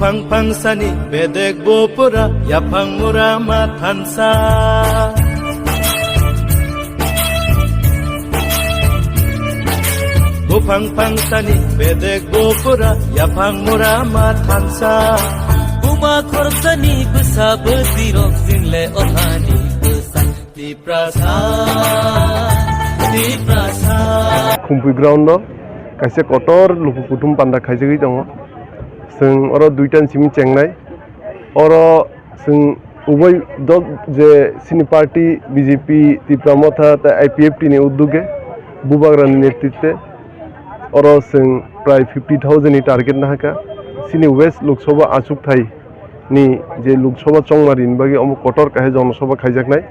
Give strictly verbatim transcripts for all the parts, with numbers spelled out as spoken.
Phang phang sani bedek bo pura yaphang mura ma thansa. Buphang phang sani bedek bo pura yaphang mura ma thansa. Buma khorsani bwsa bwsirok jingle othani bwsa. Tiprasa, Tiprasa. Khumpui ground o kaisa kotor luku kuthum panda khaijagwi tongo. Chwng oro duitan simi chengnai. Oro chwng ubai dol je chini party B J P, Tipra Motha tei I P F T ni uddoge, Bubagrani netritwe oro chwng prai fifty thousand ni target nahaka. Chini West Lok Sabha achukthai ni je Lok Sabha chongmari ni bagwi omo kotor kahai Jono Sabha khaijaknai.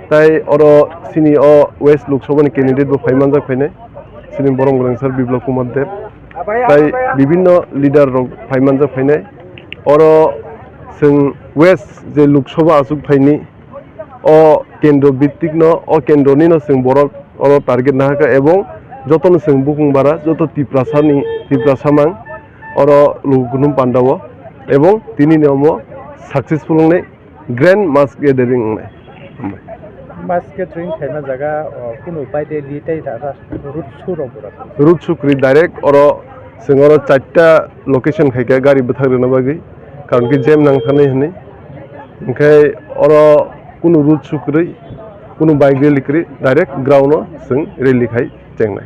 Tai oro chini o West Lok Sabha ni candidate bo phai manjak phainai. Chini borok gwrang sir Biplab Kumar Deb. Tai bibinno leader rok phai manjak phainai. Oro chwng West je Lok Sabha achuk phaini o kendro bittik no, o kendro ni no chwng borok oro target nahaka ebong joto no chwng bukung bara, joto Tiprasa ni, Tiprasa mang oro luku kuthum panda o ebong tini ni omo successful wngnai. Grand mass gathering wngnai. Hambai. Mass gathering khaima jaga, o, kunu baide li tei da, da, route show rok bo rok. Route show kwrwi direct oro chwng oro charta location khaikha gari bwthak rwna bagwi, karon khe jam nang thani hwnwi. Hwnkhe oro kunu route show kwrwi, kunu bike rally kwrwi, direct ground o chwng rally khai chengnai.